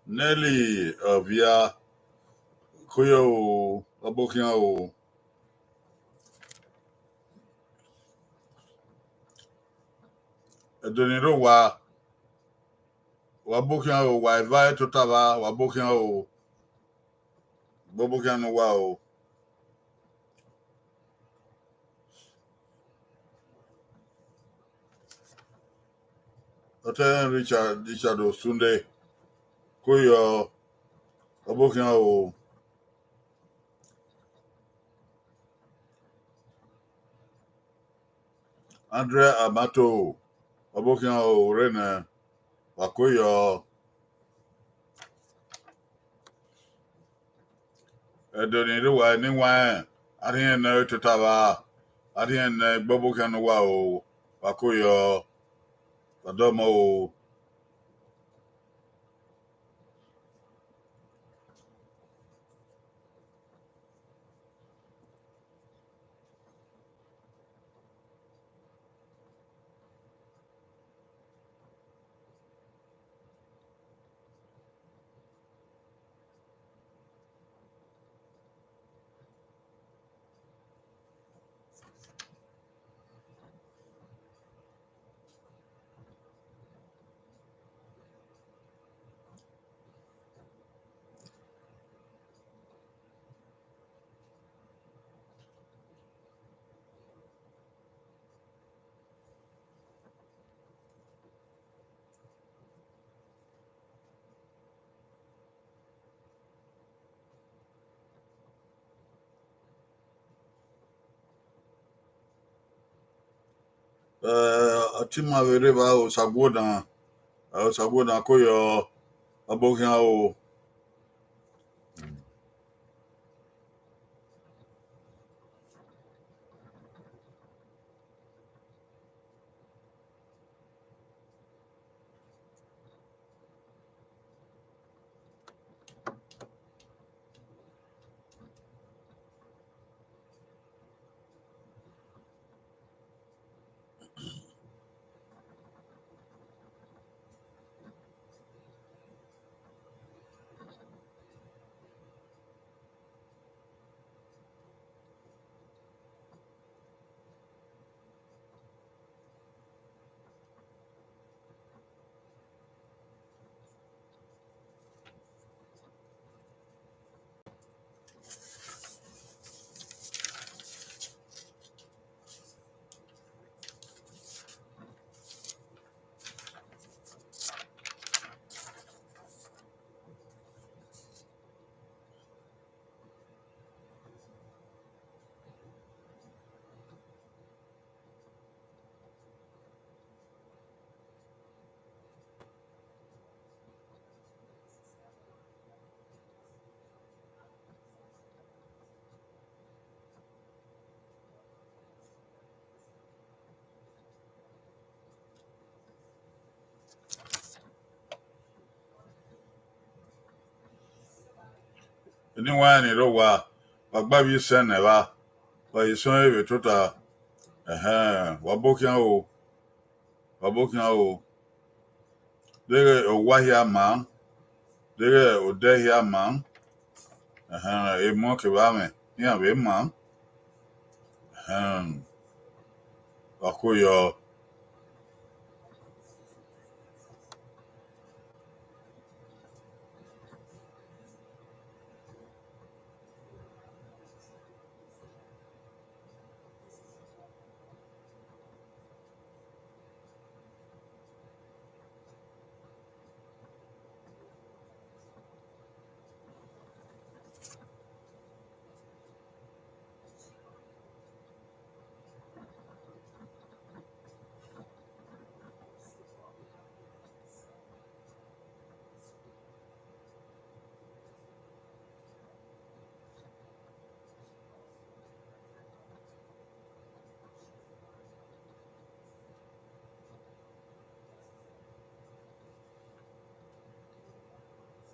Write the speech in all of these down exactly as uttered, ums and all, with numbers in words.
Nelly Ovia, koyọ o, wa bọ khian o. Ẹdẹ ni rre owa, wa bọ khian o, wa eva tota vba, wa bọ khian o. Gbọbọ khian ne uwa o. Ọtẹn Richard, Richard Osunde, koyọ, wa bọ khian o. Andre Amato, wa bọ khian o, rre nẹ, wa koyọ. Ẹdẹ ni rre owa ne iwẹn, a rhiẹn nẹ tota vba, a rhiẹn nẹ gbọbọ khian ne uwa o, wa koyọ, wa dọmọ o. Eh, ọtẹn ima vbe rre evba Osaguodan, eh, Osaguodan koyọ, wa bọ khian o. Eni wa ni rre owa, wa gba vbe isẹn nẹ evba, wa ye sọn vbe tota. Ẹhẹn, wa bọ khian o, wa bọ khian o. Deghẹ owa hia ma, deghẹ odẹ hia ma, ẹhẹn, emọ kevbe amwẹ iran vbe ma. Ẹhẹn, wa kue yọ.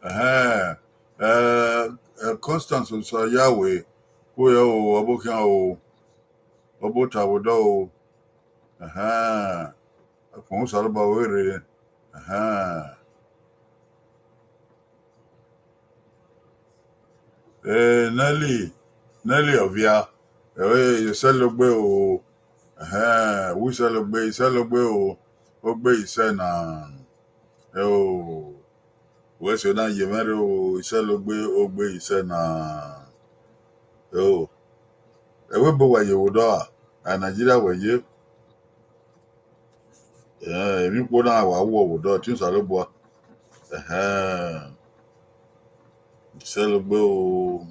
Ẹhẹn, eh, eh, Constance Osayawe, kue yọ o, wa bọ khian o, wa bọ ta vbe odọ o. Ẹhẹn, ẹkpẹn Osanobua vbe rre. Ẹhẹn. Eh, Nelly, Nelly Ovia, eh, Iselogbe o, ẹhẹn, wẹ Iselogbe, Iselogbe o, ogbe isẹ na, eh, o, wẹ sẹ na ye mwẹ rre o, Iselogbe, ogbe isẹ na, eh, o, ẹvbo ebo wa ye vbe odọ a, a Nigeria wẹ ye. Eh, emwi kpo na wa wọ vbe odọ, te Osanobua. Ẹhẹn. Iselogbe o.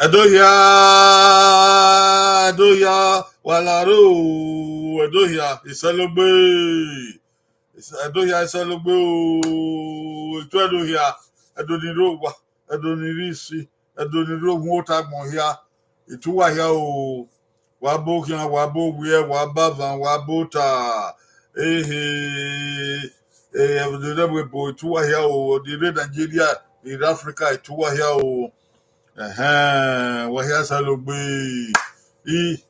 Ẹdo hia, Ẹdo hia, wa la rre o, Ẹdo hia, Iselogbe. Ẹdo hia, Iselogbe o, etu Ẹdo hia, Ẹdo ni rre owa, Ẹdo ni rre isi, Ẹdo ni rre uhunmwu ota agbọn hia, etu uwa hia o, wa bo khian, wa bo wiẹ, wa ba van, wa bo ota, ehe, ẹvbo ne ẹvbo ebo, etu uwa hia o, ọ ni rre Nigeria, ni rre Africa, etu uwa hia o, ẹhẹn, wa hia Iselogbe, I,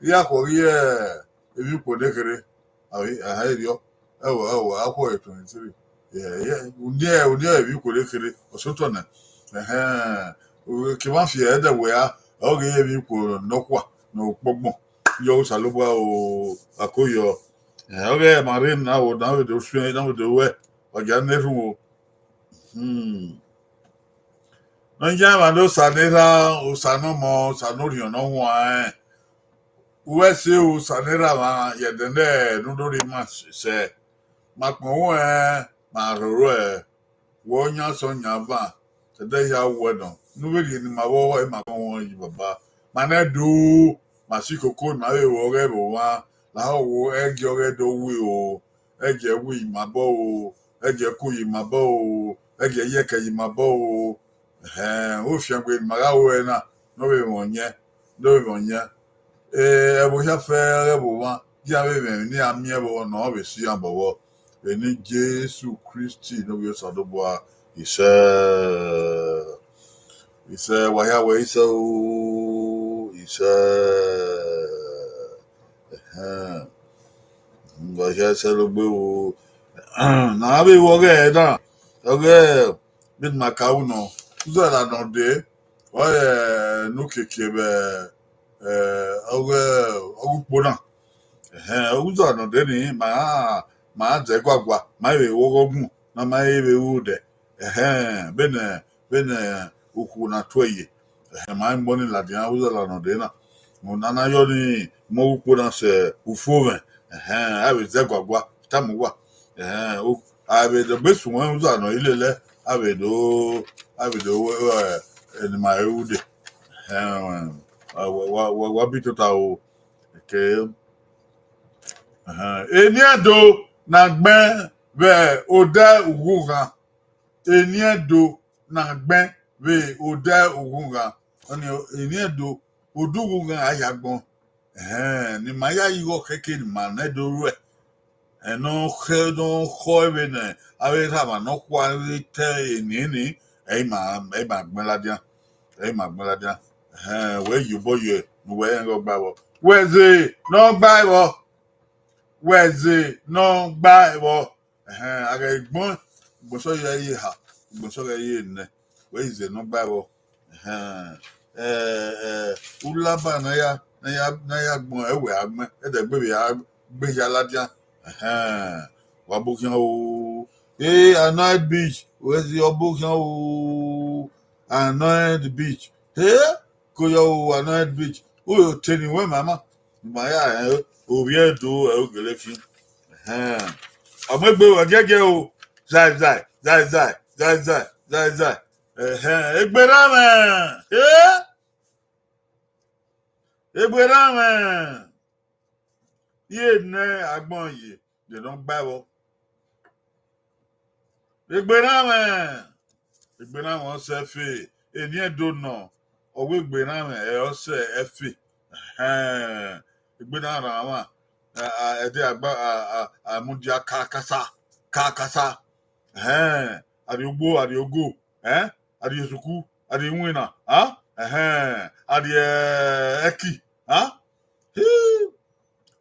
I ya khuọ ghi emwi ukpo ne kherhe. Ahan, erriọ, ẹo, ẹo, a khuọe twenty-three. Uniẹn, uniẹn emwi ukpo ne kherhe, ọ sẹ otọ nẹ. Ẹhẹn, ke emwa fi ẹdẹ wẹ a, ọ ghe emwi ukpo nọkhua ne ọ kpọgbọn, yọ Osanobua o, a ko yọ. Ẹhẹn, ọ ghe ma rre na, ọ na vbe do suẹn, na vbe do ruẹ, wa gia ne erhunmwu o. Hmm. Ne ọ yan emwa ne Osa ne erha, Osa ne ọmọ, Osa ne Orhiọn ne ọ huanrẹn. Uwẹ sẹ Osa ne erha mwa, ye ẹdẹ ne u do rhie ima sẹ, ma kpọnmwẹ ruẹ, ma roro ruẹ, wẹ ọ yan asọn yan van, ẹdẹ hia wẹ nọ, ne u vbe rhie ne ima vbọ, ima kpọnmwẹ ruẹ yi baba. Ma nẹ do, ma si koko, ima vbe vbe ọghẹ vbe omwa, lahọ wo, ẹgie ọghẹ do wi o, ẹgie wi ima bọ o, ẹgie ku yi ima bọ o, ẹgie yẹkẹ yi ima bọ o. Ẹhẹn, ofiangbe ne ima gha ru ẹre na, ne ọ vbe mwẹ ọyẹn, ne ọ vbe mwẹ ọyẹn. Eh, ẹvbo hia fẹ ọghe ẹvbo mwa, iran vbe mwẹ emwi ne iran miẹn vbọ ne ọ vbe sẹ iran bọvbọ. Vbe eni Jesu Kristi ne ovbi Osanobua, isẹ, isẹ, wa hia wẹ isẹ o, isẹ. Ẹhẹn. Wa hia Iselogbe o. Ne a vbe ru ọghẹ na, ọghẹ vbene ima ka ru nọ, uzọla ne ọ dee, ọre ne okiekie vbe, eh, ọghe, ọghe ukpo na. Ẹhẹn, uzọla ne ọ dee ni, ma, ma zẹ guagua, ma vbe ru ọghọ gun, ne ma vbe ru odẹ. Ẹhẹn, vbene, vbene ukhu na tuẹ ye. Ẹhẹn, ma i gbọ ni ladian uzọla ne ọ dee na. Ọna na yọ ni mu ọghe ukpo na sẹ ufomwẹ. Ẹhẹn, a vbe zẹ guagua, tama uwa. Ẹhẹn, o, a vbe dọgbe suẹn uzọla ne ọ i lele, a vbe do, a vbe do, eh, eni ma ru dee. Ẹhẹn, wa, wa, wa, wa bi tota o. Eke, ẹhẹn, eni Ẹdo na gbẹn vbe odẹ ughughan. Eni Ẹdo na gbẹn vbe odẹ ughughan. Ọni eni Ẹdo, odẹ ughughan a ya gbọn. Ẹhẹn, ne ima ya igho khẹke ne ima nẹ do ruẹ. Ẹn, ne ọ khẹ, ne ọ khọ vbene avbe erha mwa nọkhua ghi te eni ni, ẹ i ma, ẹ i ma gbẹn ladian. Ẹ i ma gbẹn ladian. Ẹhẹn, wẹ ye obọ ye ne uwẹ rẹn ghe ọ gba vbọ. Wẹ ze ne ọ gba vbọ. Wẹ ze ne ọ gba vbọ. Ẹhẹn, a ghẹ gbọn, ugbẹn sọ ghẹ ye eha, ugbẹn sọ ghẹ ye enẹ, wẹ i ze ne ọ gba vbọ. Ẹhẹn, ẹ, ẹ, ulaba ne a ya, ne a ya, ne a ya gbọn, ẹ wẹ a gbẹn, ẹdẹ gbe vbe a gbe hia ladian. Ẹhẹn, wa bu khian o. Ee, Anointed Beach, wẹ zi ọ bu khian o. Anointed Beach. Ee, ko yọ o, Anointed Beach. U yo te ni wẹ mama. Ma ya rẹn, ovbi Ẹdo ẹre u gele fi. Ẹhẹn. Ọ mu egbe ruẹ giẹgiẹ o. Zai, zai, zai, zai, zai, zai, zai, zai. Ẹhẹn, egbe na mwẹ. Ee? Egbe na mwẹ. Iye nẹ agbọn ye, de ne ọ gba ẹvbọ. Egbe na mwẹ, egbe na mwẹ ọ sẹ ẹfe, eni Ẹdo nọ, ọ wẹ egbe na mwẹ ẹ ọ sẹ ẹfe. Ẹhẹn, egbe na rhan mwa, a, a, ẹdẹ agba, a, a, a mudia kakasa, kakasa. Ẹhẹn, a rrie ugbo, a rrie ogo, ẹn, a rrie esuku, a rrie iwinna, a, Ẹhẹn, a rhie ẹki, ha? Hii.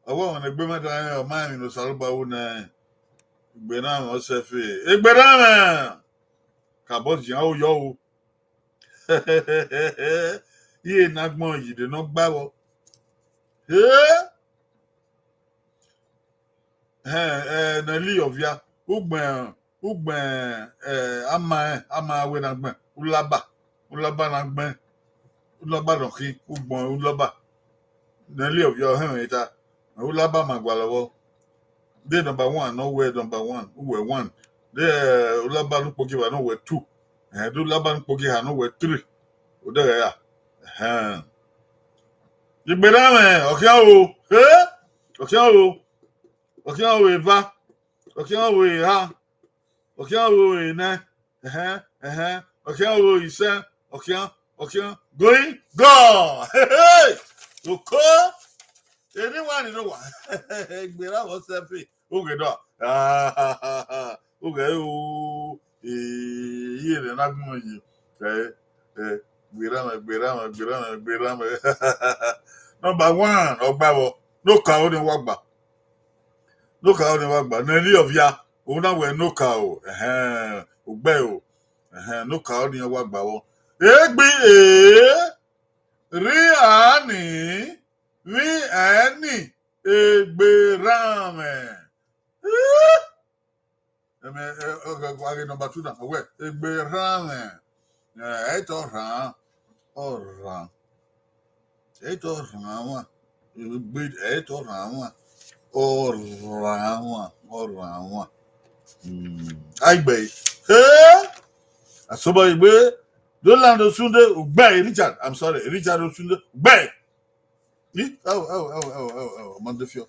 Ọ wẹ ọmwa ne egbe mwẹ dan rẹn, ọ ma rẹn emwi ne Osanobua ru nẹ, egbe na mwẹ ọ sẹfe, egbe na mwẹ. Kabọ zian o yọ o. Iye ne agbọn yi de ne ọ gba vbọ. He! Ẹhẹn, eh, Nẹli Ọvia, ugbẹn, ugbẹn, eh, ama rẹn, ama wẹ na gbẹn, Ulaba, Ulaba na gbẹn, Ulaba nọ khin, ugbẹn Ulaba. Nẹli Ọvia ọhẹnmwẹ ta, Ulaba ma gualọ vbọ. De number one, ne ọ wẹ number one, uwẹ one. De, eh, Ulaba ne ukpogieva ne ọ wẹ two. Ẹhẹn, de Ulaba ne ukpogieva ne ọ wẹ three. Odẹghẹ ra. Ẹhẹn. Egbe na mwẹ, ọ khian o. He? Ọ khian o. Ọ khian o eva. Ọ khian o eha. Ọ khian o enẹ. Ẹhẹn, ẹhẹn. Ọ khian o isẹ. Ọ khian, ọ khian. Going, go! Hey, hey! Oko! Eni wa ni no wa. Egbe na mwẹ ọ sẹfe. Ughe dọ. Ughe o. Eh, iye ne na gbẹn yi. Eh, eh, gberra mwẹ, gberra mwẹ, gberra mwẹ, gberra mwẹ. Number one, ọ gba vbọ. Ne okaro ni wa gba. Ne okaro ni wa gba. Nẹli Ọvia, ovbi na wẹ ne okaro. Ẹhẹn, ugbẹn o. Ẹhẹn, ne okaro ni wa gba vbọ. Egbe e, rri ani, vbi ẹni, egbe erha mwẹ. Eh! Ẹmẹ, ẹ, ọ, ọ, a ghe number two na, ọ wẹ, egbe erha mwẹ. Ẹ, ẹ i te ọ rhan, ọ rhan. Ẹ i te ọ rhan wan. Egbe, ẹ i te ọ rhan wan. Ọ rhan wan, ọ rhan wan. Mm. Aigbe. He! Asobọyegbe, Roland Osunde, ugbẹe, Richard, I'm sorry, Richard Osunde, ugbẹe. Ih, ẹo, ẹo, ẹo, ẹo, ẹo, ẹo, ọ ma de fiọ.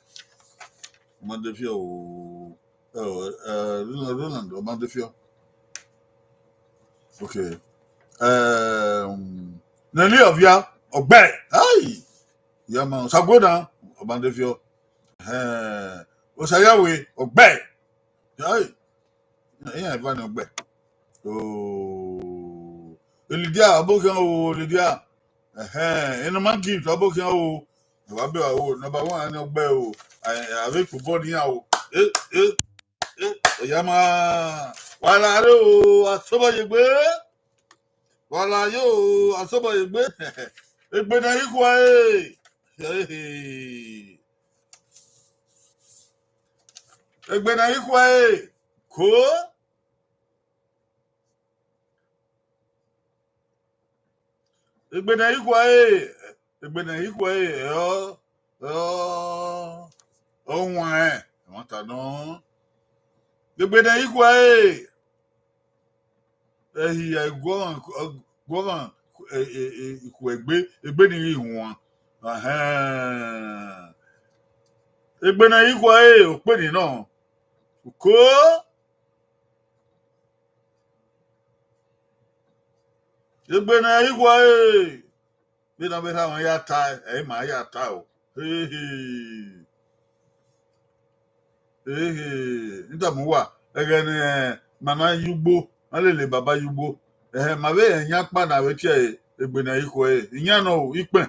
Ọ ma de fiọ o. Ẹo, eh, Roland, Roland, ọ ma de fiọ. Okay. Um, Nẹli Ọvia, ọgbẹe. Ai! Ya ma, Osaguedan, ọ ma de fiọ. Eh, Osayawe, ọgbẹe. Ai! Iran eva ni ọgbẹe. Oh. Lydia, ọbokhian o, Lydia. Ẹhẹn, Enoma Gift, ọbokhian o. Ẹ wa bẹ wa o, number one ni ọgbẹe o. A, a vbe kpobọ ne iran o. Eh, eh, eh, ọ ya ma. Wa la re o, Asobọyegbe. Wa la yo, Asobọyegbe. Egbe ne I khuẹe. Egbe ne I khuẹe. Ko. Egbe ne I khuẹe, egbe ne I khuẹe, ẹ ọ, ẹ ọ, ọ wan ẹn, ẹmwata nọ. Egbe ne I khuẹe, ẹ hi ya guọmwa, guọmwa, e, e, e, ikhuẹ egbe, egbe ni ghi huan. Ahẹn. Egbe ne I khuẹe, okpe ni nọ. Uko. Egbe ne I khuẹe, vbene ọ vbe rhan mwẹ ya tae, ẹ i ma ya ta o. Hehe. Ehe, I tama uwa, ẹghẹ ne ma na ye ugbo, ma lele baba ye ugbo. Ẹhẹn, ma vbe rẹn yan kpa na vbe tie egbe ne I khuẹe, iyan nọ o, ikpẹn.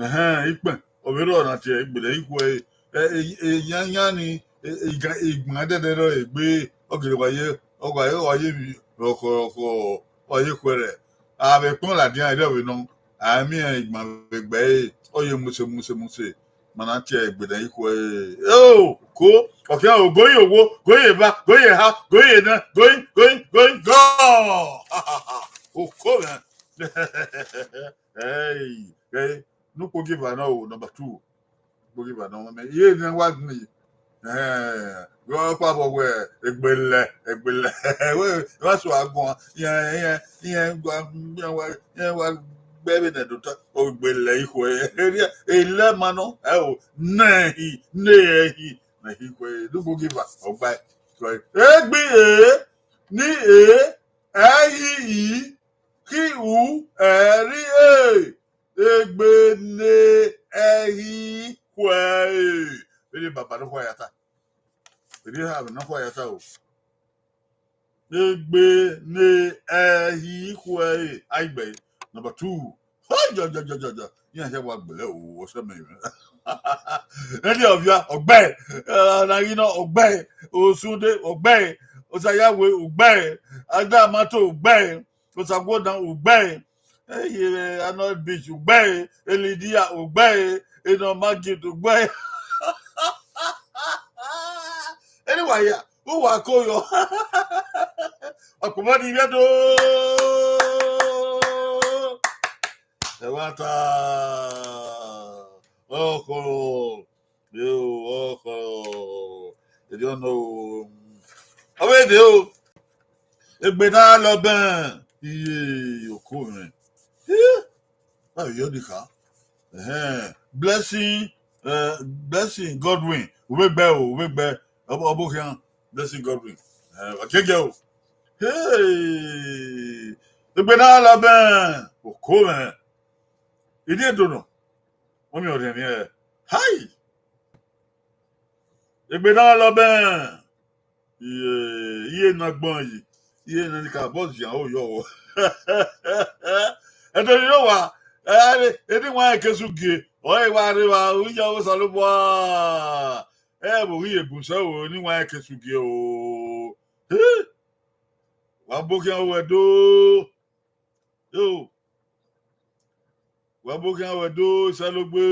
Ẹhẹn, ikpẹn, ọ vbe rrọọ na tie egbe ne I khuẹe. Ẹ, e, e, iyan, iyan ni, e, e, igban, igban dẹdẹ rrọọ egbe, ọ gele wa ye, ọ wa ye, ọ wa ye emwi rọkhọ, rọkhọ, ọ ye khuẹrhẹ. A vbe kpọn ladian, erriọ vbe nọ, a i miẹn igban vbe egbe ẹre, ọ ye muse, muse, muse. Ma na tie egbe ne I khuẹe. Eo, ko, ọ khian o, go ye owo, go ye eva, go ye eha, go ye enẹ, go, go, go, go. Oko mwẹ. Hey, hey, ne ukpogieva nọ o, number two. Ukpogieva nọ mẹ. Iye ne wa gbẹn. Eh, gọ kpa vbọ wẹ egbelẹ, egbelẹ. Wẹ, wa so aguan. Iran, iran, iran gua, iran wa, iran wa gbe vbene do ta, egbelẹ ikhuẹ. Erriọ, elẹ ma nọ, ẹ o, nẹhi, nẹhi, nẹhi ikhuẹ. Ne ukpogieva, ọ gbae. Egbe e, ni e, ẹhi i, ki u, ẹri e. Egbe ne ẹhi khuẹ e. Vbene baba nọkhua ya ta. Vbene eha nọkhua ya ta o. Egbe ne ẹhi khuẹ e. Aigbe, number two. Jọ, jọ, jọ, jọ, jọ. Iran hia wa gbele o, ọsẹ mẹ. Ẹni ọvia, ọgbẹ. Eh, na ghi nọ, ọgbẹ. Osunde, ọgbẹ. Osayawe, ọgbẹ. Adamato, ọgbẹ. Osaguodan, ọgbẹ. Eh, Arnold Beach, ọgbẹ. Elidia, ọgbẹ. Enoma Gift, ọgbẹ. Anyway, yeah. Uwa ko yọ. Ọkpọmọ ni ivẹ do. Ẹmwata. Ọkhọ. Yo, ọkhọ. Edi ọnọ o. Ọ vbe de o. Egbe na lọ bẹn. Iye, oko mwẹ. Eh? Báwo yọ ni kha? Ẹhẹn. Blessing, eh, Blessing Godwin. Uvbe gbẹ o, uvbe gbẹ. Ọbọ, ọbọ khian. Blessing Godwin. Eh, wa giẹgiẹ o. Hey! Egbe na lọ bẹn. Oko mwẹ. Edi edo nọ. Wọ́n mi ọ̀rẹ́ ni ẹ. Hai! Egbe na lọ bẹn. Iye, iye na gbọn yi. Iye na ni ka bọ zian o yọ. Ẹdẹ ni wa, eni wa ke su gie. Ọ e wa re wa, u ya Osanobua. Ẹ vbe ghi ye bun sẹ o, eni wa ke su gie o. He! Wa bo khian wẹ do. Yo. Wa bo khian wẹ do, Isalogbe.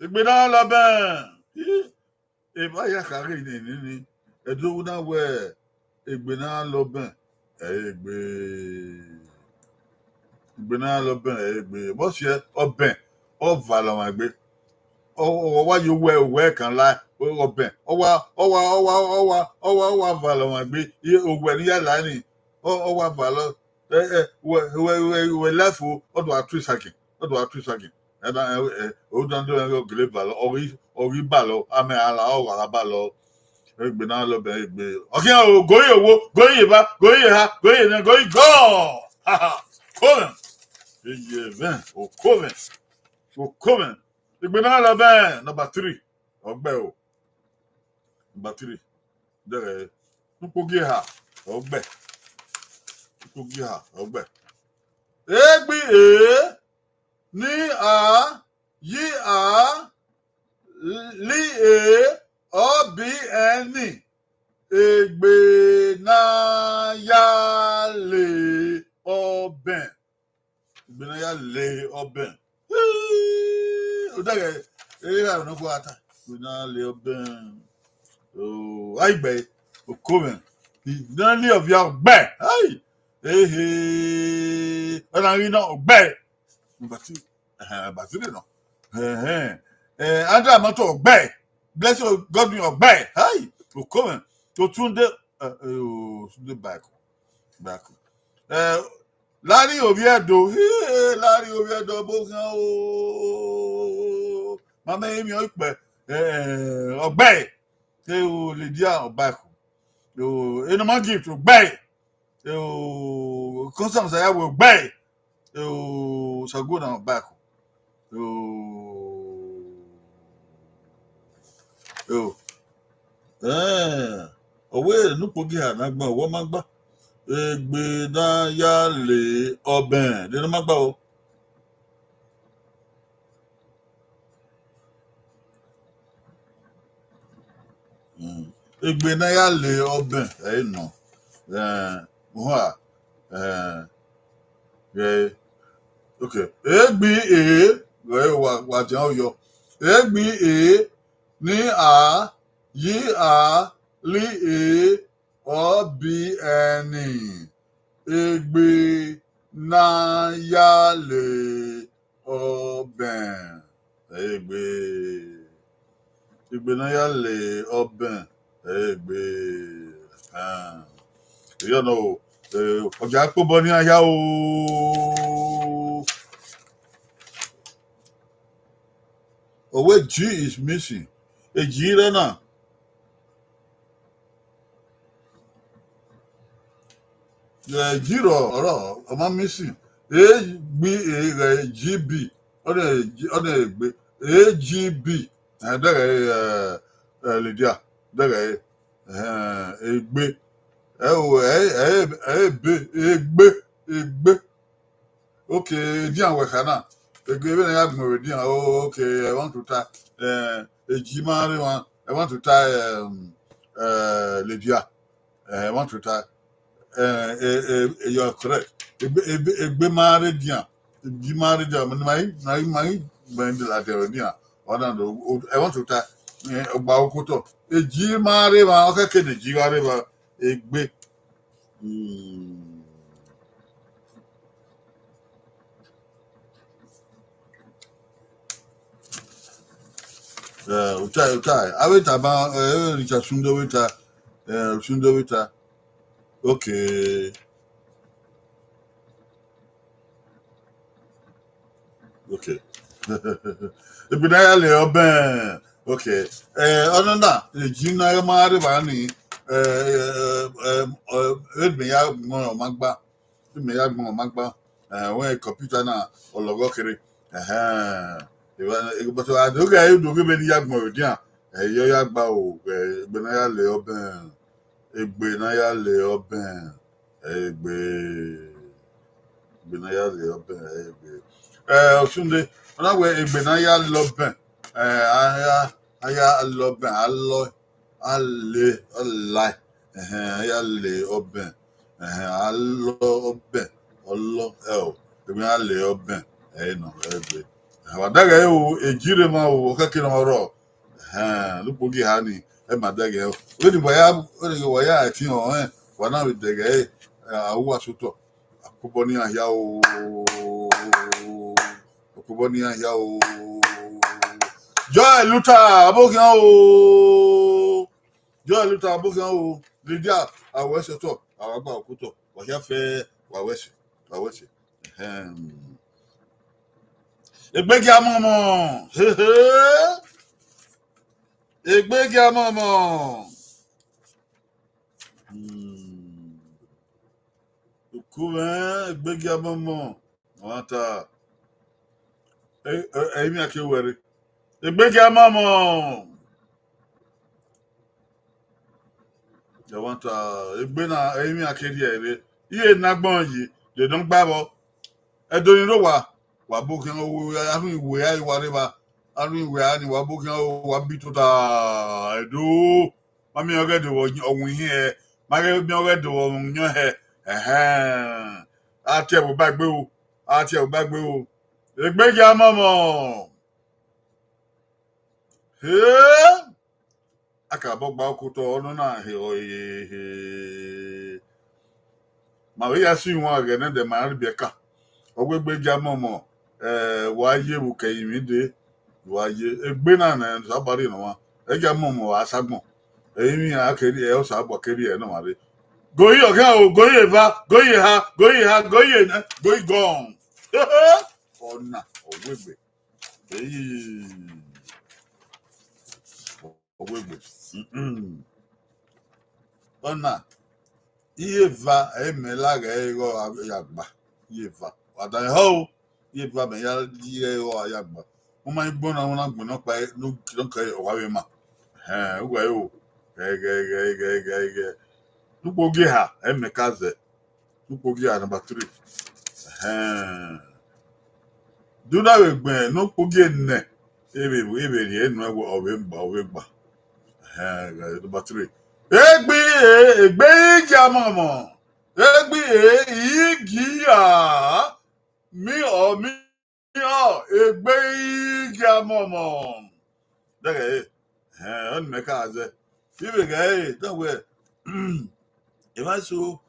Egbe na lọ bẹn. Evba ya kha ghe nene ni, ẹdẹ na wẹ egbe na lọ bẹn, ẹ i re egbe. Egbe na lọ bẹn, ẹ i re egbe. Vbọsiẹ, ọbẹn, ọ valọ ọmwa egbe. Ọ, ọ wa ye owẹ, owẹ kan la, ọbẹn. Ọ wa, ọ wa, ọ wa, ọ wa, ọ wa, ọ wa valọ ọmwa egbe. Iye owẹ ne I ya la ni, ọ, ọ wa valọ. Ẹ, ẹ, wẹ, wẹ, wẹ, wẹ life o, ọ do a tu isagin, ọ do a tu isagin. Ẹ na, ẹ, ẹ, o dan do ẹ gele balọ, ọ ghi, ọ ghi balọ, amẹ a la, ọ wa gha balọ. Egbe na lọ bẹn egbe. Ọ khian o, go ye owo, go ye eva, go ye eha, go ye nẹ, go ye gọ. Ha, ha. Oko mwẹ. Eye mwẹ, oko mwẹ. Oko mwẹ. Egbe na lọ bẹn number three. Ọgbẹ o. Number three. Dẹghẹ. Ukpogiẹha, ọgbẹ. Ukpogiẹha, ọgbẹ. Egbe e, ne a, ye a, li e, ọ bi ẹn. Egbe na ya le ọbẹn. Egbe na ya le ọbẹn. Odẹghẹ, erha nọ gua ta. Egbe na le ọbẹn. O, ai gbe, oko mwẹ. I na le ọvia ọgbẹ. Ai. Ehe. Ọna ghi nọ ọgbẹ. Number two. Ẹhẹn, number three nọ. Ẹhẹn. Eh, Andrew Amato ọgbẹ. Blessing Godwin ọgbẹ. Ai. Oko mwẹ. Otunde, eh, eh, Otunde Baiko. Baiko. Eh, Larry Oviedo, hee, Larry Oviedo, bo khian o. Mama emi o ikpe, eh, ọgbẹ. Eh, o Lydia Obaiko. O, Enoma Gift, ọgbẹ. Eh, o Constance Ayawe, ọgbẹ. Eh, o Saguodan Obaiko. Eh, o, eh, o. Eh, ọ wẹ ne ukpogiẹha na gbẹn, ọ wẹ ọ ma gba. Egbe na ya le ọbẹn, de ne ọ ma gba o. Mm. Egbe na ya le ọbẹn, ẹ i nọ. Eh, uha, eh, ghẹ, okay. Egbe e, ghẹ wa, wa dian oyọ. Egbe e, ne a, ye a, li e, ọ bi ẹn. Egbe na ya le ọbẹn. Egbe. Egbe na ya le ọbẹn. Egbe. Ah. Eyọ nọ o. Eh, ọ gia kpobọ ne iran hia o. Owe G is missing. E G rẹ na. Ghẹ G rọ, ọrọ, ọ ma missing. E gbi e ghẹ G B. Ọ nẹ, ọ nẹ egbe. E G B. Ẹ dẹghẹ, eh, eh, Lydia. Dẹghẹ, eh, egbe. Ẹ o, ẹ, ẹ, ẹ, ebe, egbe. egbe. Okay, edian wẹ kha na. Egbe vbene a ya gbẹn vbe edian. Oh, okay, I want to tie. Eh, eji ma rre emwa. I want to tie, um, uh, Lydia. Eh, I want to tie. Eh, eh, eh, eh, you're correct. Egbe, egbe, egbe ma rre edian. Eji ma rre edian. Ma, ma, ma, gbẹn de la de edian. Ọna do, o, I want to tie. Eh, ọgba okotọ. Eji ma rre emwa, ọ khẹke ne eji gha rre emwa. Egbe. Hmm. Eh, uta, uta. Avbe tama, eh, Richard Sunday weta. Eh, Sunday weta. Okay. Okay. Egbe ne a ya le ọbẹn. Okay. Eh, ọnọna, eji na ma rre evba ni, eh, eh, eh, eh, eh, ebe ya gbọn ọmwa gba. Ebe ya gbọn ọmwa gba. Eh, wẹ computer na, ọ lọghọ kherhe. Ẹhẹn. But a do ghe, do ghe vbene I ya gbọn vbe edian. Eh, yọ ya gba o, eh, egbe ne a ya le ọbẹn. Egbe ne a ya le ọbẹn. Egbe. Egbe ne a ya le ọbẹn, egbe. Eh, Osunde, ọ na wẹ egbe ne a ya le ọbẹn. Eh, a ya, a ya le ọbẹn, a lọ, a le, ọ lae. Ẹhẹn, a ya le ọbẹn. Ẹhẹn, a lọ ọbẹn, ọ lọ, ẹ o, egbe ne a le ọbẹn, ẹ nọ, egbe. Wa dẹghe o, eji rre emwa o, ọ khẹke ne ọ rrọọ. Ẹhẹn, ne ukpogiẹ eha ni, ẹ ma dẹghe o. Vbene wa ya, vbene wa ya ẹtin ọnrẹn, wa na vbe dẹghe ẹre, a ru uwa sotọ. Akobọ ne iran hia o, akobọ ne iran hia o. Joy Luther, abokhian o. Joy Luther, abokhian o. Lydia, a ru ẹse otọ, a wa gba okotọ. Wa hia fẹ, wa ru ẹse, wa ru ẹse. Ẹhẹn. Egbe gia mọmọ. Hehe. Egbe gia mọmọ. Hmm. Uku mwẹ, egbe gia mọmọ. Ọ ma ta. Ẹ, ẹ, ẹmwẹ a ke wẹ rre. Egbe gia mọmọ. Ọ ma ta, egbe na, ẹmwẹ a ke rhie ẹre. Iye ne agbọn yi, de nọ gba vbọ. Ẹdo ni rre owa, wa bọ khian o, a rhunmwu iwe a i wa rre evba, a rhunmwu iwe a ni wa bọ khian o, wa bi tota, Ẹdo. Ma miẹn ọghe do vbe ọwẹn ihiẹn hẹ, ma ghẹ miẹn ọghe do vbe ọmwa uyọn hẹ. Ẹhẹn. A tie ẹvbo ba egbe o, a tie ẹvbo ba egbe o. Egbe gia mọmọ. He! A ka bọ gba okotọ, ọnọna he, ọ he, he. Ma vbe ya si iwan ghẹ nẹdẹ ma rhie biẹ ka. Ọ wẹ egbe gia mọmọ, eh, wa ye vbe ukẹ emwi dee, wa ye. Egbe na ne Osanobua rhie ne ọmwa, ẹ gia mọmọ a sa agbọn. Emwi a ke rhie, Osanobua ke rhie ne ọmwa rre. Goyi ọghe o, goyi eva, goyi eha, goyi eha, goyi enẹ, goyi gọn. Ọna, ọ wegbe. Eyi. Ọ wegbe. Mm-mm. Ọna, iye eva, ẹ i mẹ la ghẹ igho ya gba. Iye eva. Wa da hẹ o, iye eva mẹ ya, iye igho ya gba. Ọ ma i gbọna, ọ na gbọna ọkpa, ne ọ kẹ ọwa vbe ma. Ẹhẹn, uwẹ o. Ghẹ, ghẹ, ghẹ, ghẹ, ghẹ, ghẹ. Ne ukpogiẹ eha, ẹ i mẹ ka zẹ. Ne ukpogiẹ number three. Ẹhẹn. De u na vbe gbẹn ne ukpogiẹ nẹ, e vbe, e vbe rhie nuẹn wẹ ọ vbe gba, ọ vbe gba. Ẹhẹn, number three. Egbe, egbe i gia mọmọ. Egbe i gia, mi ọ mi ọ, egbe i gia mọmọ. Dẹghẹ ẹre, ẹhẹn, ọnii mẹ ka zẹ. I vbe ghẹ ẹre, dẹghẹ wẹ, emwa eso,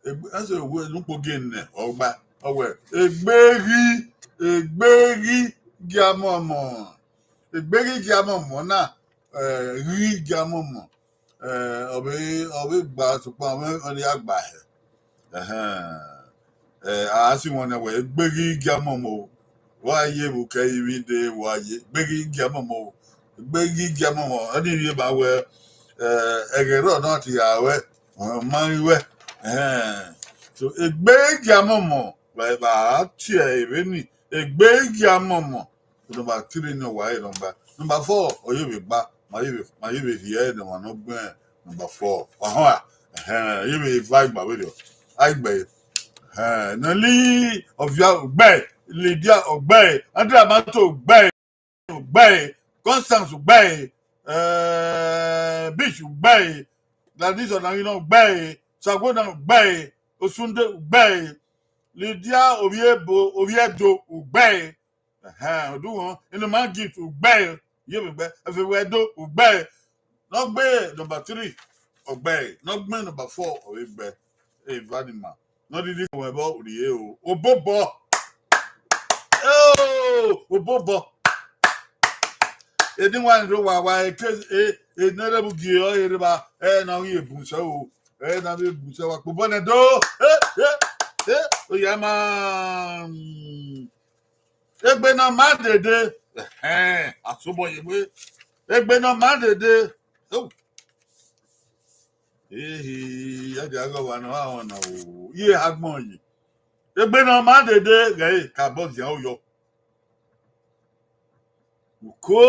egbe, eso wẹ ne ukpogiẹ nẹ, ọ gba, ọ wẹ, egbe ghi, egbe ghi gia mọmọ. Egbe ghi gia mọmọ na, eh, ghi gia mọmọ. Eh, ọ vbe, ọ vbe gba, sokpan ọ vbe, ọ ni ya gba hẹ. Ẹhẹn. Eh, a si wọn na wẹ, egbe ghi gia mọmọ o. Wa ye vbe ukẹ emwi dee, wa ye, egbe ghi gia mọmọ o. Egbe ghi gia mọmọ. Ọ ni rhie ba wẹ, eh, ẹghẹ rrọọ na ti gha ruẹ, ọ ma rinmwian ruẹ. Ẹhẹn. So, egbe ghi gia mọmọ, wa, wa tie vbene, egbe ghi gia mọmọ. Number three ni ọ wa re number. Number four, ọ ye vbe gba, ma ye vbe, ma ye vbe rhie ẹre ne ọmwa ne ọ gbẹn number four. Wa họn a? Ẹhẹn, ye vbe eva igba vberriọ. A i gbe ẹre. Eh, Nelly Ovia, ugbẹe. Lydia, ugbẹe. Andrea Mato, ugbẹe. Ugbẹe. Constance, ugbẹe. Eh, Beach, ugbẹe. Gladys Ọnaghinọ, ugbẹe. Sagona, ugbẹe. Osunde, ugbẹe. Lydia Ovie-, Oviedo, ugbẹe. Ẹhẹn, ọdunmwẹ, Inuman Gift, ugbẹe. Yevbe gbẹ, Ẹfẹwẹdo, ugbẹe. Ne ọ gbe number three, ugbẹe. Ne ọ gbe number four, ọ vbe gbe. Eva ni ma. Ne ọ rhirhi wẹ vbọ rrie o. Obobọ. Oh, obobọ. Eni wa ni rre owa wa, eke, e, e, ne ẹrẹ bu gie ọ, e rre ba, ẹ na ghi bun sẹ o. Ẹ na vbe bun sẹ wa kpobọ nẹ do. E, e, e, oya ma. Egbe ne ọ ma dede. Ẹhẹn, asobọ ye we. Egbe ne ọ ma dede. Oh. Ehe, ya dia ghe ọmwa ne ọ ha họn na o. Iye agbọn yi. Egbe ne ọ ma dede, ghẹ ka bọ zian oyọ. Uko.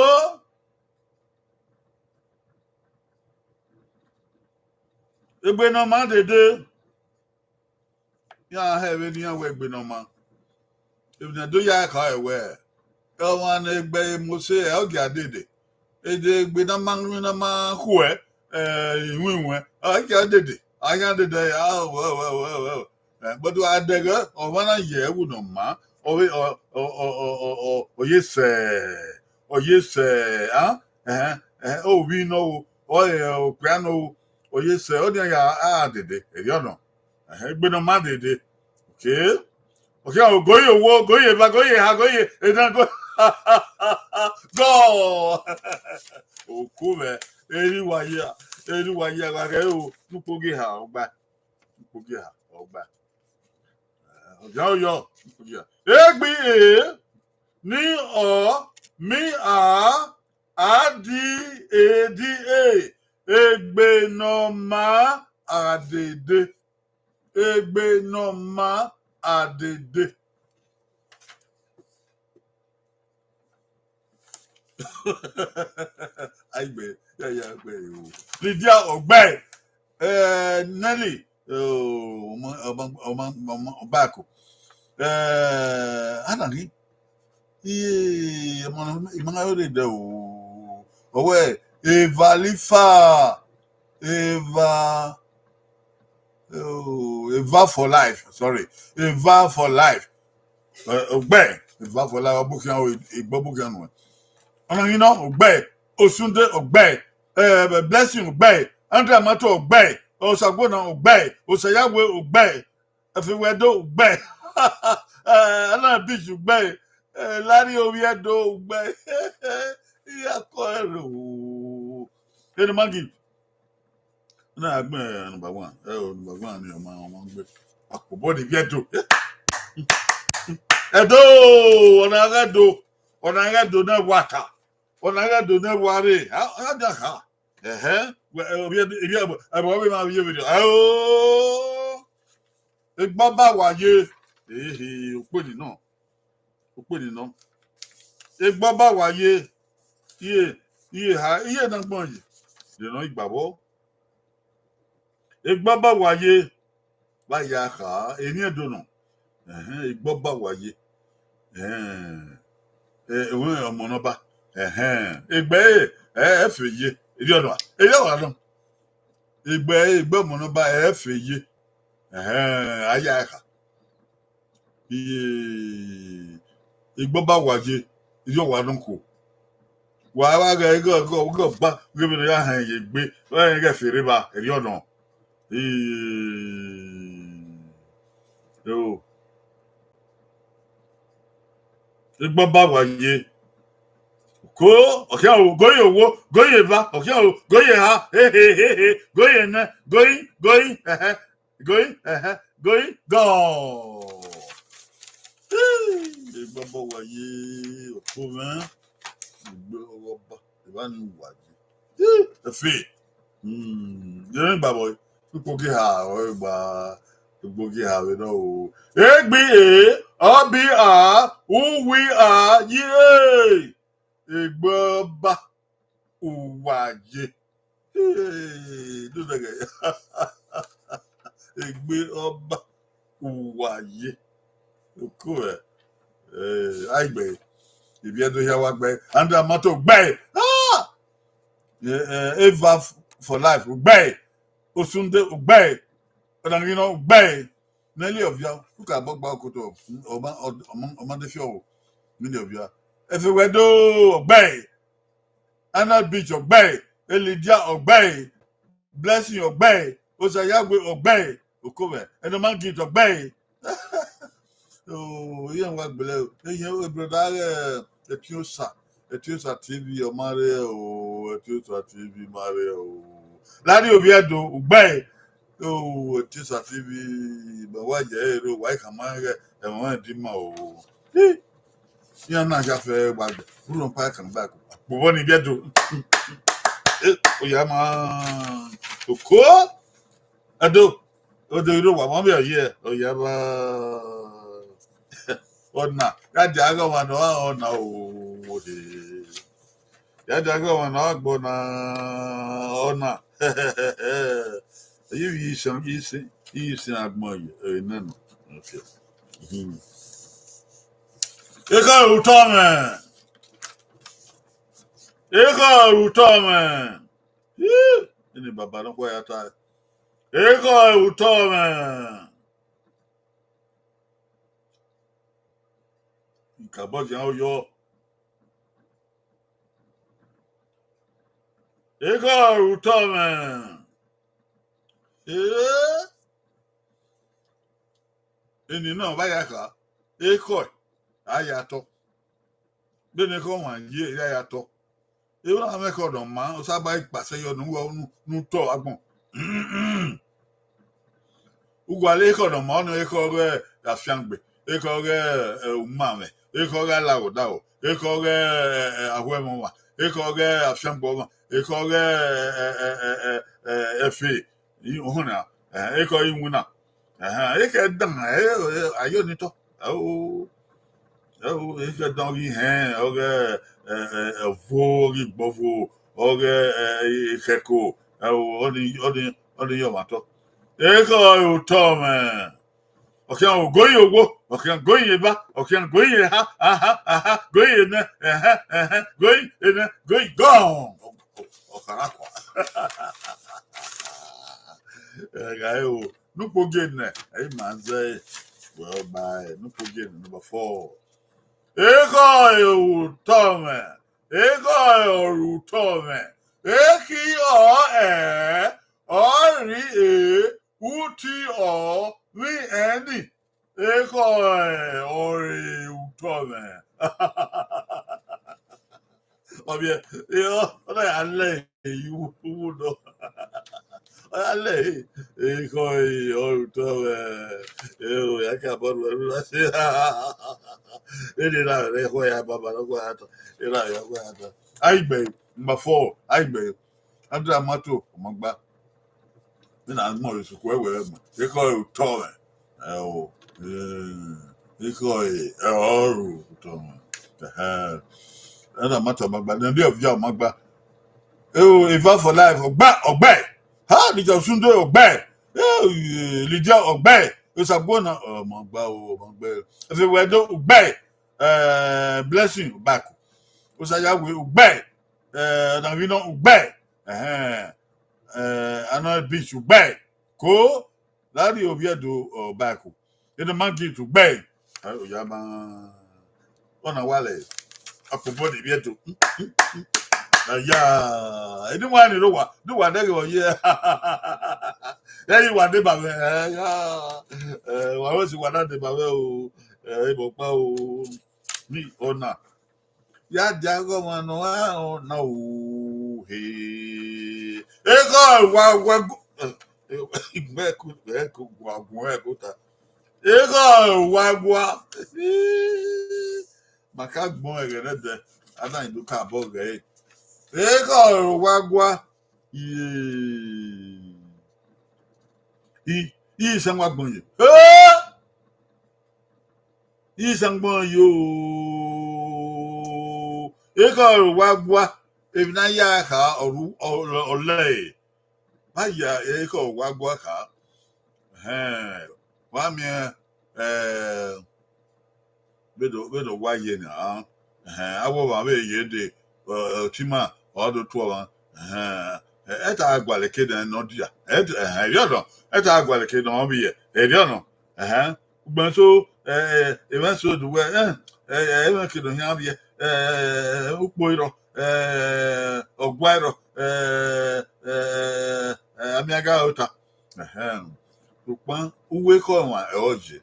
Egbe ne ọ ma dede. Iran hẹ vbene iran wẹ egbe ne ọ ma. Emwi ne do ya kha ẹre wẹ, ọmwa ne egbe Mosi ẹ, ọ gia dede. Ede egbe ne a ma, ne a ma khuẹ, eh, iwinwẹn, ọ gia dede, a gia dede, a, wẹ, wẹ, wẹ, wẹ. Eh, but a dẹghẹ, ọmwa na ye ẹwu ne ọ ma, ọ vbe, ọ, ọ, ọ, ọ, ọ, ọ, ọ ye sẹ, ọ ye sẹ, a? Ẹhẹn, ẹhẹn, ovbi nọ o, ọ, eh, okpia nọ o, ọ ye sẹ, ọ dia ya a dede, erriọ nọ. Ẹhẹn, egbe ne ọ ma dede. Okay. Okay, o, go ye owo, go ye eva, go ye eha, go ye edan, go. Go. Oku mwẹ, eri wa ya, eri wa ya, wa ghẹ o, ne ukpogiẹ eha ọgba. Ne ukpogiẹ eha ọgba. Ọgba oyọ, ne ukpogiẹ eha. Egbe e, ni ọ, mi a, a di e di e, egbe ne ọ ma a dede. Egbe ne ọ ma a dede. Aigbe, ya, ya, gbe o. Lydia Ogbe, eh, Nelly, oh, ọmọ, ọmọ, ọmọ, ọmọ, ọba ẹko. Eh, a na ghi, iye, ọmọ, ima na rre dẹ o. Ọwẹ, Eva Lifa, Eva, oh, Eva for life, sorry. Eva for life. Eh, Ogbe, Eva for life, ọbokhian o, Igbo ọbokhian nuẹn. Ọna ghi nọ, Ogbe, Osunde, Ogbe, eh, Blessing, Ogbe, Andrea Mato, Ogbe, Osagbona, Ogbe, Osayawe, Ogbe, Efewedo, Ogbe, eh, Ana Beach, Ogbe, eh, Larry Oviedo, Ogbe, Iyakọ ẹro, Enumagi. Na gbẹn number one. Ẹ o, number one ni ọma, ọma gbe. Akpobọ ni bi Ẹdo. Ẹdo, ọna ghẹ do. Ọna ghẹ do ne wa ta. Ọna ghẹ do ne wa re. A, a da kha. Ẹhẹ. Wẹ, ẹ, obi, obi, ẹ, ẹ, ẹ, ma vbe ye video. Ẹ o. Egbe ọba wa ye. Ehe, okpeni nọ. Okpeni nọ. Egbe ọba wa ye. Iye, iye ha, iye na gbọn yi. Ye nọ igba vbọ. Egbe ọba wa ye. Vba ya kha, emwi Ẹdo nọ. Ẹhẹn, egbe ọba wa ye. Ẹhẹn. Ẹ, ẹwẹn ọmọ ne ọba. Ẹhẹn. Egbe ẹ, ẹ, ẹ fe ye. Erriọ nọ. Erriọ wa nọ. Egbe, egbe ọmọ ne ọba, ẹ fe ye. Ẹhẹn, a ya kha. Iye, egbe ọba wa ye, erriọ wa nọ khuo. Wa wa ghẹ igho, igho, igho ba, igho vbene ọ ya hẹn ye egbe, ọ ya ghẹ fere evba, erriọ nọ. Iye, o. Egbe ọba wa ye. Ko, ọkhian o, go ye owo, go ye eva, ọkhian o, go ye eha, he, he, he, he, go ye nẹ, go yi, go yi, ẹhẹ, go yi, ẹhẹ, go yi, gọ. Egbe ọba wa ye, ọkọ mwẹ, egbe ọba, eva ni wa ye. Efe. Hmm, yẹrẹ gba bọ, ikpogiha, ọ gba, ikpogiha vbe nọ o. Egbe e, ọ bi a, uwi a, ye. Egbe ọba, uwa ye. Hey, do that guy. Egbe ọba. Uwa ye. Oko ẹ. Aigbe. Ivbi Ẹdo hia wa gbe. Andra Mato gbe. Ah! Eva for life gbe. Osunde gbe. Ọdanghinọ gbe. Nelly Ovia, uka bọgba okoto, ọma, ọma, ọma de fi ọvbo. Nelly Ovia. Efe wẹ do ọgbe. Anna Beach ọgbe. Elidia ọgbe. Blessing ọgbe. Osayawe ọgbe. Okovẹ. Ẹnọma Git ọgbe. Oh, iye wa gbele o. Iye o, brother, eh, Etiosa. Etiosa T V, ọ ma rre o. Etiosa T V ma rre o. Lari Oviedo, ugbe. Oh, Etiosa T V, ma wa ye ero, wa i khama ghe, ẹmwẹ di ma o. Hi. Iran na ya fẹ wa gbẹ. Uru pa kan ba ko. Kpo vbọ ni Oviedo. Eh, oya ma. Oko. Ẹdo. Odo iro wa ma vbe ọye. Oya ma. Ọna. Ya dia ghe ọmwa nọ, ọna o. He. Ya dia ghe ọmwa nọ, agbọn na, ọna. Yi vbe isan, yi isan, yi isan agbọn ye, eh, nene. Okay. Hmm. Ekhọe ru otọ mwẹ. Ekhọe ru otọ mwẹ. Ih, ini baba nọkhua ya ta. Ekhọe ru otọ mwẹ. Ikabọ yan oyọ. Ekhọe ru otọ mwẹ. Eh? Eni na ọ vba ya kha, ekhọe a ya tọ. Vbene ekhọe ọmwa ye, a ya tọ. Erha mwẹ ekhọe ne ọ maa, Osanobua kpasẹ yọ ne uwa unu, ne utọ agbọn. Uwa le ekhọe ne ọ maa, ọnii ekhọe ọghe afiangbe, ekhọe ọghe, eh, umamwẹ, ekhọe ọghe alaghodaro, ekhọe ọghe, eh, eh, ahuẹmwẹ ọmwa, ekhọe ọghe afiangbe ọmwa, ekhọe ọghe, eh, eh, eh, eh, eh, ẹfe, i, ohọnna, eh, ekhọe iwinna. Ẹhẹn, ekhọe dan, eh, eh, a yo ni tọ. Ẹo, ẹo, ekhọe dan ọghe ihẹn, ọghe, eh, eh, ẹvo, ọghe igbọvo, ọghe, eh, eh, ikhẹko, ẹo, ọnii, ọnii, ọnii ye ọmwa tọ. Ekhọe ru otọ mwẹ. Ọ khian ogoyin owo, ọ khian goyin eva, ọ khian goyin eha, aha, aha, goyin enẹ, ẹhẹn, ẹhẹn, goyin enẹ, goyin gọn. Ọ kha ra kua. Ẹgha ẹro, ne ukpogiẹ nẹ, ẹ i ma zẹ, well, bye. Ne ukpogiẹ nẹ, number four. Ekhọe ru otọ mwẹ, ekhọe ru otọ mwẹ, ekhi ọ ẹ, ọ rri e, uti ọ vbe ẹn ni, ekhọe ọre ru otọ mwẹ. Ọ biẹ, ọ na ya lẹ eyi uwu nọ. Ọ ya lẹ ekhọe ọre ru otọ mwẹ. Eo, ya ka bọ ru ẹru na se. Ene na rẹ ekhọe ya baba nọkhua ya ta. Ena ya gua ya ta. Aigbe, number four, aigbe. Andra Mato, ọ ma gba. Vbene a gbẹn ọre sokhu ẹwẹ ẹgbẹn. Ekhọe ru otọ mwẹ. Ẹo, eh, ekhọe, eh, ọre ru otọ mwẹ. Ẹhẹn. Andra Mato, ọ ma gba. Nelly Ovia, ọ ma gba. Eo, Eva for life, ọgba, ọgba. Ha, Dija Osunde, ọgba. Eo, Lydia, ọgba. Esagbona, ọ ma gba o, ọ ma gba. Efe wẹ do, ọgba. Eh, Blessing, ọbaku. Osayawe, ọgba. Eh, Ọdavino, ọgba. Ẹhẹn. Eh, Anna Beach, ọgba. Ko, Lari Oviedo, ọbaku. Eno ma gi tu gbe. Oya ma. Ọna wa lẹ. Akpobọ ni Oviedo. Aya. Eni wa ni ro wa. Ni wa dẹghe ọ ye. Ẹ i wa deba mwẹ. Aya. Eh, wa wẹ si wa na deba mwẹ o. Eh, ibọ kpa o. Ni ọna. Ya dia ghe ọmwa ne ọ ra na o he. Ekhọe wa wẹ gu-, eh, eh, mẹ ku, mẹ ku gua gun ẹgo ta. Ekhọe wa gua. Ma ka gbọn ẹghẹ nẹdẹ, a na do ka bọ ghẹ. Ekhọe wa gua. Iye. I, i sẹ wa gbọn ye. Eh! Isangbọn yo, ekhọe wa gua, emwi ne a ya kha ọre, ọ, ọ lẹe. Ma ya ekhọe wa gua kha. Ẹhẹn. Wa miẹn, eh, vbene, vbene owa ye nia, ẹhẹn, avbe ọmwa vbe ye dee, eh, otima ọ do tuẹ ọmwa, ẹhẹn, ẹ ta gualọ eke nẹ ne ọ dia, ẹ, ẹhẹn, erriọ nọ, ẹ ta gualọ eke ne ọ vbiẹ, erriọ nọ, ẹhẹn, ugbẹn so, eh, eh, emwa eso do wẹ, eh, eh, eh, emwa eke ne ọ khian vbiẹ, eh, ukpo i rrọọ, eh, ọgua i rrọọ, eh, eh, eh, amiaga ota. Ẹhẹn. Sokpan uwu ekhọe ọmwa ọre ọ ye.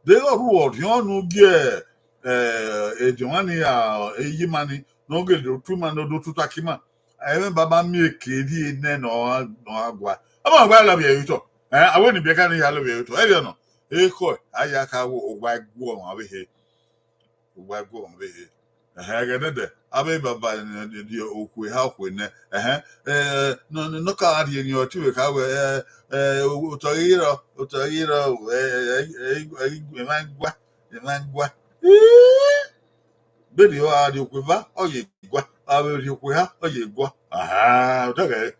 Deghẹ ọ rhu ọrhiọn ne u gie, eh, ediọn ọmwa ni ra, eye ima ni, ne ọ gele do tu ima, ne ọ do tutu aki ima. Ẹmwẹ baba miẹn eke rhie nẹ ne ọ gha, ne ọ gha gua. Ọ ma gba lọvbiẹ ye otọ. Eh, a wẹ ne ibiẹka ni ya lọvbiẹ ye otọ. Ẹrriọ nọ, ekhọe, a ya kha wẹ owa ẹguọmwa ọvbehe. Owa ẹguọmwa ọvbehe. Ẹhẹn, ẹghẹ nẹdẹ, avbe baba ni, ni, ni okhuo eha okhuo nẹ. Ẹhẹn, eh, nọ, nọ, nọ ka rhie ni ọ te vbe kha wẹ, eh, eh, otọ ghi rrọọ, otọ ghi rrọọ, eh, eh, eh, eh, emwa gua, emwa gua. Ii! Vbene ọ gha rrie okhuo eva, ọ ye gua. A vbe rrie okhuo eha, ọ ye gua. Aha, odẹ ghẹ.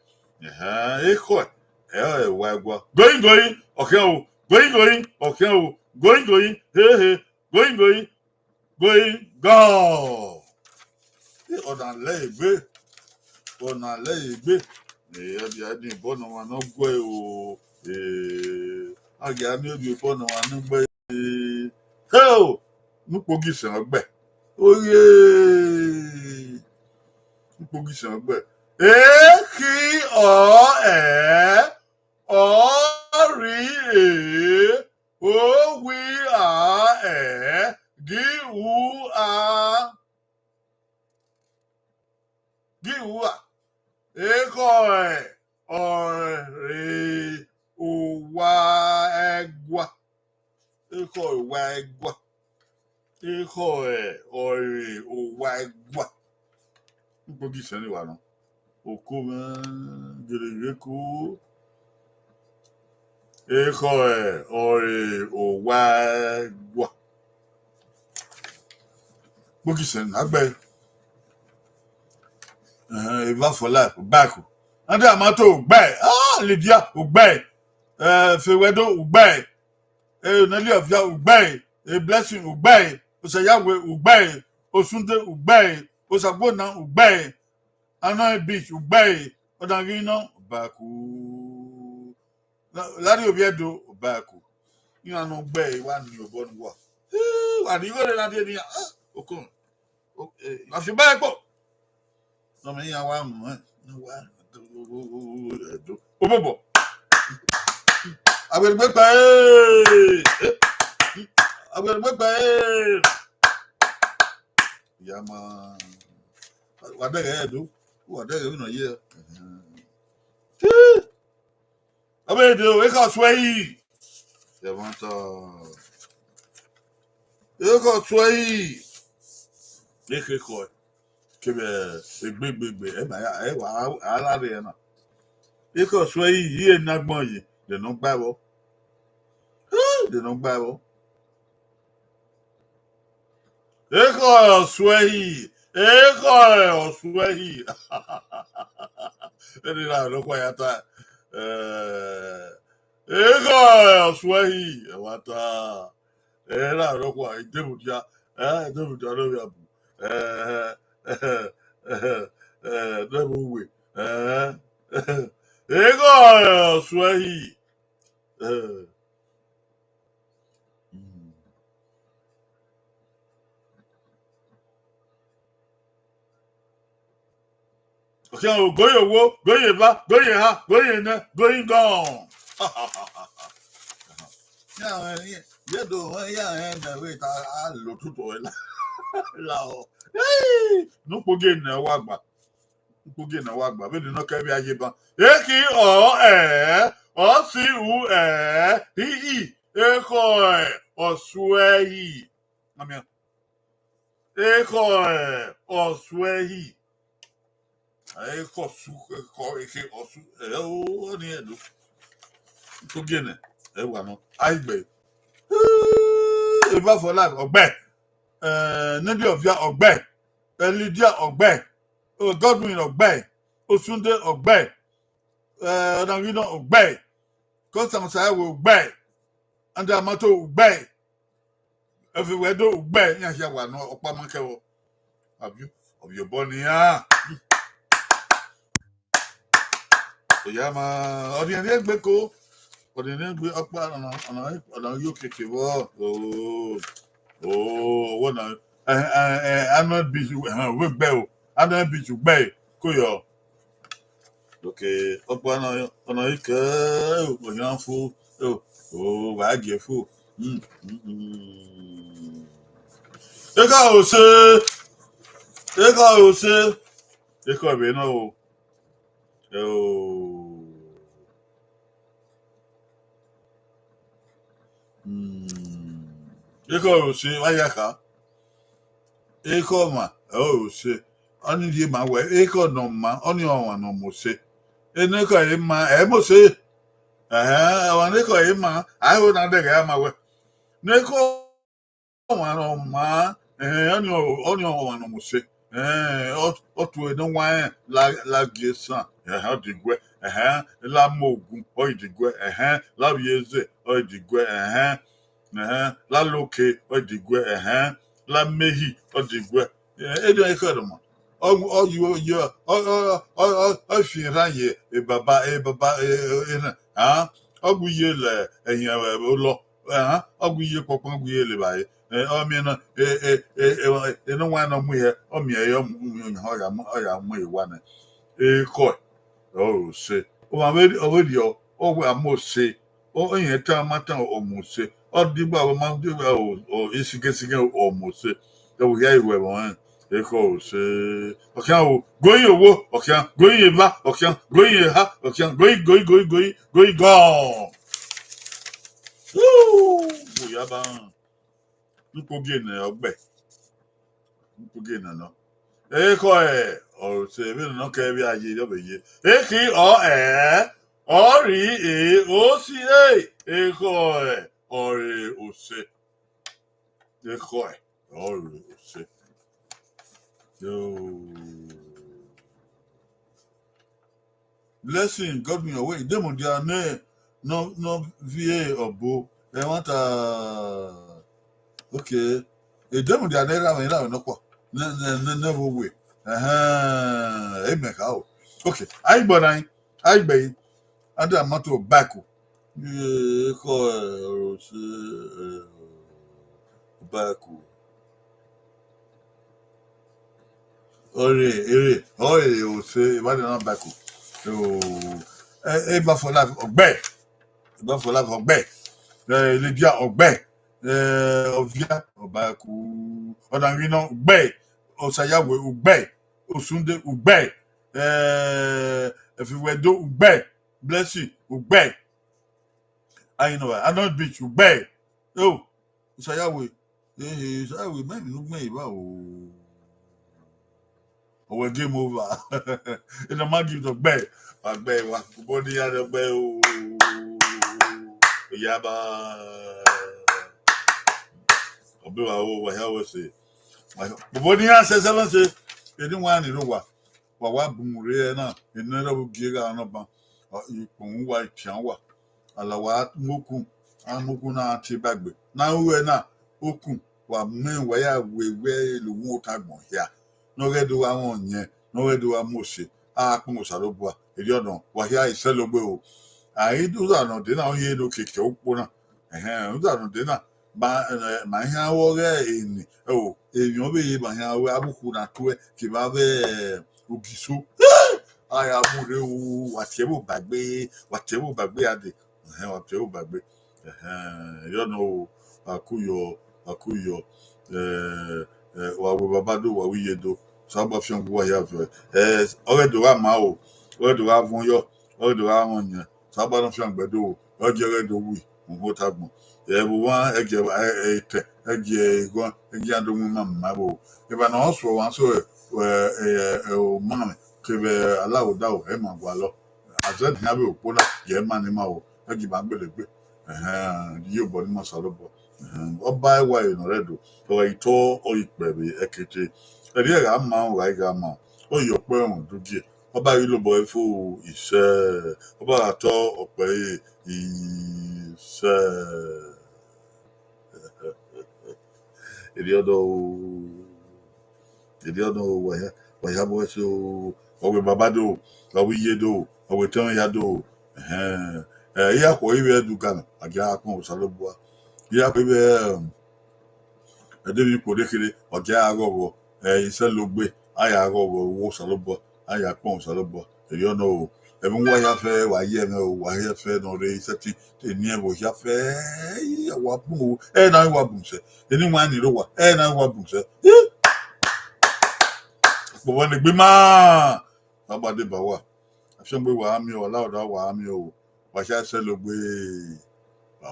Aha, ekhọe, ẹ, ẹ wa gua. Going, going, ọ khian o. Going, going, ọ khian o. Going, going, he, he. Going, going, going, go. Ẹ, ọ na lẹ egbe. Ọ na lẹ egbe. Ẹ, a dia ni bọ ne ọmwa ne ọ guẹ o. Ẹ, a gia miẹn ovbi obọ ne ọmwa ne ọ gbe. Heo! Ne ukpogi sẹ ọgbẹ. Oye! Ne ukpogi sẹ ọgbẹ. Ekhi ọ ẹ, ọ rri e, o wi a ẹ, gi u a. Gi u a. Ekhọe ọre owa ẹgua. Ekhọe owa ẹgua. Ekhọe ọre owa ẹgua. Ukpogi sẹ ne wa nọ. Oko mwẹ gele ghe ko. Ekhọe ọre owa ẹgua. Ukpogi sẹ ne a gbe. Ẹhẹn, Eva for life, Ugbẹku. Andrea Mato, Ugbẹ. Ah, Lydia, Ugbẹ. Eh, Fewẹdo, Ugbẹ. Eh, Nelly Ovia, Ugbẹ. Eh, Blessing, Ugbẹ. Osayawe, Ugbẹ. Osunde, Ugbẹ. Osagbona, Ugbẹ. Anoe Beach, Ugbẹ. Ọdanghinọ, Ubaku. La-, Larry Oviedo, Ubaku. Iran ne Ugbẹ wa ni obọ ne uwa. Eh, wa ni igho rre na die nian. Ah, okon. O, eh, wa fi ba ẹkpo. Nọ mẹ iran wa mu, eh, ne wa do, do. Obọbọ. Agbẹrẹgbẹkpa, eh, eh. Agbẹrẹgbẹkpa, eh. Ya ma. Wa dẹghẹ do. Wa dẹghẹ vbene ọ ye. Ọ vbe dee, ekhọe ọsuẹhi. Ẹmwata. Ekhọe ọsuẹhi. Ekhe ekhọe. Kevbe egbe, egbe, egbe. Ẹ ma ya, ẹ wa, a la rre na. Ekhọe ọsuẹhi, iye ne agbọn ye, de ne ọ gba ẹvbo. De ne ọ gba ẹvbo. Ekhọe ọsuẹhi, ekhọe ọsuẹhi. Eni na rhọkpa ya ta. Eh, ekhọe ọsuẹhi, ẹmwata. Eh, na rhọkpa, Idemudia, eh, Idemudia ne ovbi abu. Eh, eh, eh, eh, ne ẹvbo uwe. Eh, ekhọe ọsuẹhi. Eh. Mm. Ọkhian o, going owo, going eva, going eha, going enẹ, going gone. Ya mwẹ, ye do mwẹ, ya mwẹ, da wẹ ta, a lo tutu ẹre la. La o. Hey! Ne ukpogi enẹ wa gba. Ukpogi enẹ wa gba, vbene nọ kẹ vbe a ye ban. Ekhi ọ ẹ, ọ si u ẹ, hi i, ekhọe ọsuẹhi. Amian. Ekhọe ọsuẹhi. Ekhọe ọsu, ekhọe, ekhọe ọsu, ẹ, o, ọ ni ẹdo. Ukpogi enẹ, ẹ wa nọ. Aigbe. Eva for life, Ọgbẹ. Eh, Nedi Ovia, Ọgbẹ. Eh, Lydia, Ọgbẹ. Oh, Godwin, Ọgbẹ. Osunde, Ọgbẹ. Eh, Ọdanghinọ, Ọgbẹ. Constance Osayawe, Ọgbẹ. Andrew Amoto ugbẹe, Efe Wẹdo ugbẹe, iran hia wa nọ ọkpa ma kẹ vbọ. Ovbi obọ nian. Oya ma, ọniẹnriẹn egbe ko, ọniẹnriẹn egbe ọkpa, ọna ọna ọna yo keke vbọ. Oh, oh, wọ na, eh, eh, eh, Arnold Beach, eh, vbe gbe o, Arnold Beach gbe ko yọ. Okay, ọkpa na ọna i ke, oyan fu, o, o, wa gie fu. Mm, mm, mm. Eka ose, eka ose, eka vbe nọ o. Eo. Hmm. Ekhọe ose vbe a ya kha. Ekhọe ọmwa ọre ose. Ọnii rhie ma wẹẹ ekhọe ne ọ maa, ọnii ọmwa ne ọ mose. Enekhọe ma, ẹ i mose. Ẹhẹn, ọmwa ne ekhọe ma, a i ho na dẹghe a ma wẹẹ ne ekhọe ọmwa ne ọ maa, ẹhẹn, ọnii ọ- ọnii ọmwa ne ọ mose. Ẹhẹn, ọ- ọ tue ne ọ wa rẹn la- la gie esan, ẹhẹn, ọ diguẹ, ẹhẹn, la mu ogun, ọ i diguẹ, ẹhẹn, la vbiẹ eze, ọ i diguẹ, ẹhẹn, ẹhẹn, la loke, ọ i diguẹ, ẹhẹn, la mehi, ọ diguẹ. Ẹ- Enian ekhọe ne ọ maa, ọ ọ ọ ọ ọ ọ ọ ọ fian erhan ye ebaba ebaba erhan, a, ọ gu ye lẹ ẹyan olọ, a, ọ gu ye kpọkpọn, ọ gu ye levbare. Ẹ, ọ miẹn na, ẹ, ẹ, ẹ, ẹ, ẹ, ne ọ wa nọ mu hẹ, ọ miẹn ẹre, ọ mu, ọ ya mu, ọ ya mu ẹre wa nẹ. Ekhọe ọre ose. Ọmwa vbe ọ vbe rriọ, ọ wẹ a mu ose, ọ irẹn tan ma tan, ọ mu ose. Ọ digba vbe ọ ma digba, ọ ọ isighẹn isighẹn, ọ mu ose. Ẹ vbe hia iruẹmwẹ ọnrẹn, ekhọe ose. Ọ khian o, goi ye owo, ọ khian, goi ye eva, ọ khian, goi ye eha, ọ khian, goi, goi, goi, goi, goi gọ. Woo! Oya ba rẹn. Ukpogiẹ nẹ ọ gbe. Ukpogiẹ nẹ nọ. Ekhọe ọre ose, vbene nọ kẹ vbe a ye, ọ vbe ye. Ekhi ọ ẹ, ọ rri e, o si e, ekhọe ọre ose. Ekhọe ọre ose. Yo. Blessing, God me your way. Demudia ne nọ nọ vie ọbo. Ẹmwata. Okay. Demudia ne ra vbe ra vbe nọkpa. Ne ne ne ne vbe we. Ẹhẹn, amen kha o. Okay. Aigbo na, aigbe. Ada mato back. Ye ko ro se back. Ọre, ere, ọre ose, evbare na back. So, eh, Eba for life, ọgbẹ. Eba for life, ọgbẹ. Eh, Lydia, ọgbẹ. Eh, Ovia, ọbaku. Ọdavwinọ, ọgbẹ. Osayawe, ọgbẹ. Osunde, ọgbẹ. Eh, Efiwedo, ọgbẹ. Blessing, ọgbẹ. Ayi nọ, Arnold Beach, ọgbẹ. Oh, Osayawe. Ehe, Osayawe, mẹ emwi ne u gbẹn evba o. Ọ wẹ game over. Ena ma give the ọgbẹ. Wa gbe, wa body ya the ọgbẹ o. Oya ba. Ọbe wa o, wa hia wẹ se. Bọbọ ne iran sẹsẹ na se, eni wa ni rre owa, wa wa bun rre ẹre na, eni ẹre vbe gie gha nọ ban, ikpọnmwẹ uwa, itian uwa, ala wa mu okun, a mu okun na tie ba egbe. Ne a ru ẹre na, okun, wa mu ẹre, wa ya wẹ wẹ lowun ota agbọn hia, ne ọ ghẹ do gha mwẹ ọyẹn, ne ọ ghẹ do gha mu ose, a kpọnmwẹ Osanobua, erriọ nọ, wa hia isẹlẹ ogbe o. A i do uza ne ọ dee na, ọ hiere ne okiekie ukpo na. Ẹhẹn, uza ne ọ dee na, ma, eh, ma hia vbe ọghe eni, o, emwi ọ vbe ye ma hia vbe avbe ukhu na tuẹ, kevbe avbe, eh, ogiso. A ya mu rre o, wa tie ẹvbo ba egbe, wa tie ẹvbo ba egbe a dee. Ẹhẹn, wa tie ẹvbo ba egbe. Ẹhẹn, erriọ nọ o, wa ku yọ, wa ku yọ. Eh, eh, wa wẹ baba do, wa wẹ iye do. Osanobua fian gu uwa hia viọ. Eh, ọ ghẹ do gha maa o, ọ ghẹ do gha vuọn yọ, ọ ghẹ do gha mwẹ ọyẹn. Osanobua ne ọ fian gbe do o, ọ gie ọ ghẹ do wi, uhunmwu ota agbọn. Ẹvbo mwa, ẹ gie, ẹ, ẹ, etẹ, ẹ gie eghọn, ẹ gie iran do mu ima ma ẹvbo. Eva ne ọ suẹ ọmwa so, ẹ, ẹ, ẹ, ọmamwẹ kevbe alaghodaro, ẹ ma gualọ. Azẹ ne iran vbe okpo na, gie ima ne ima o, ẹ gie ima gbele egbe. Ẹhẹn, iyobọ ne ima Osanobua. Ẹhẹn, ọba ẹwae ne ọ rre Ẹdo, ọ gha i tọ, ọ ghi kpẹ vbe ẹkete. Ẹrriẹ gha ma, ọ gha i gha ma, ọ ye ọkpẹ ẹmwẹ udugie. Ọba ghi lobọ ẹre fo isẹ, ọba gha tọ ọkpẹ ẹre isẹ. Erriọ nọ o, erriọ nọ o, wa hia, wa hia mu ẹse o. Ọ wẹ baba do, ọ wẹ iye do, ọ wẹ etẹn hia do. Ẹhẹn. Ẹ, iran khuọ ivbi Ẹdugan, a gia kpọnmwẹ Osanobua. Iran khuọ ivbi, ẹm, Ẹdẹvbikuo nekherhe, ọ gia ghọghọ, ẹ, Isẹlogbe, a ya ghọghọ vbe Osanobua, a ya kpọnmwẹ Osanobua. Erriọ nọ o, ẹmwẹ uwa hia fẹ, wa ye ẹmwẹ o, uwa hia fẹ ne ọ rre, isẹtin te eni ẹvbo hia fẹ, wa bun o, ẹ na wa bun sẹ, eni wan ni rre owa, ẹ na wa bun sẹ. Kpọnmwẹ ne egbe ma, baba deba uwa. Afiangbe wa miẹn o, ọlauda wa miẹn o, wa hia Isẹlogbe,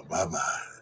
bye bye.